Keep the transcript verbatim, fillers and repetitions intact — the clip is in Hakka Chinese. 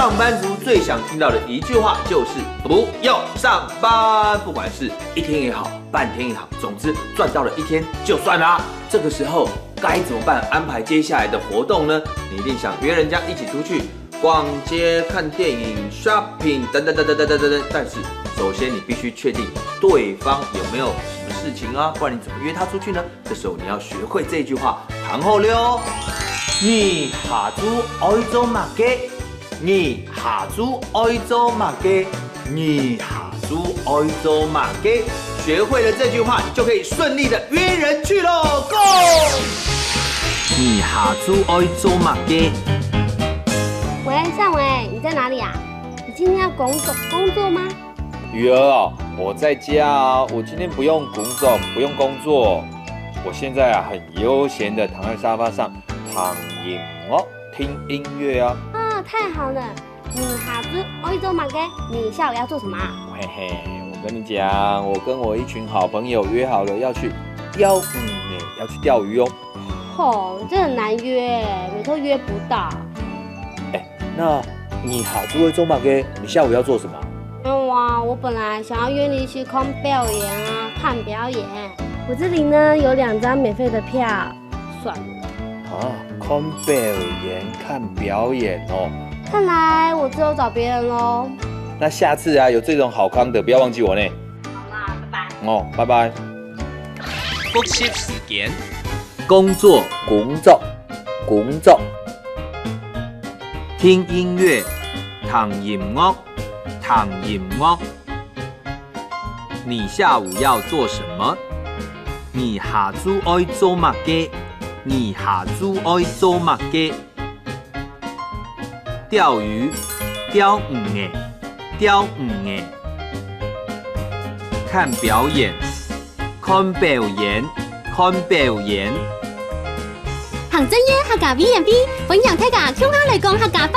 上班族最想听到的一句话就是不要上班，不管是一天也好，半天也好，总之赚到了一天就算啦。这个时候该怎么办？安排接下来的活动呢？你一定想约人家一起出去逛街、看电影、shopping 等等等等等等等等。但是首先你必须确定对方有没有什么事情啊，不然你怎么约他出去呢？这时候你要学会这句话，然后溜。你下晝爱做么个？你下晝爱做么个？你下晝爱做么个？学会了这句话，你就可以顺利的约人去喽。Go！你下晝爱做么个？喂，尚伟，你在哪里啊？你今天要工作工作吗？雨儿哦，我在家啊，我今天不用工作，不用工作，我现在啊很悠闲的躺在沙发上，躺饮哦，听音乐啊。啊，太好了！你下晝爱做么个？你下午要做什么啊？嘿嘿，我跟你讲，我跟我一群好朋友约好了要去钓鱼呢，要去钓鱼哦。吼，这很难约，每次都约不到。那你下晝会做么个？你下午要做什么？没有啊，我本来想要约你一起看表演啊，看表演。我这里呢有两张免费的票，算了。啊，看表演，看表演哦。看来我只有找别人喽。那下次啊，有这种好康的，不要忘记我呢。好啦，拜拜。哦，拜拜。复习时间，工作，工作，工作。听音乐，听音乐，听音乐。你下午要做什么？你下晝爱做么个？你下晝爱做么个？钓鱼，钓鱼仔，钓鱼仔。看表演，看表演，看表演。行政院客家委员会，欢迎大家共下来讲客家话。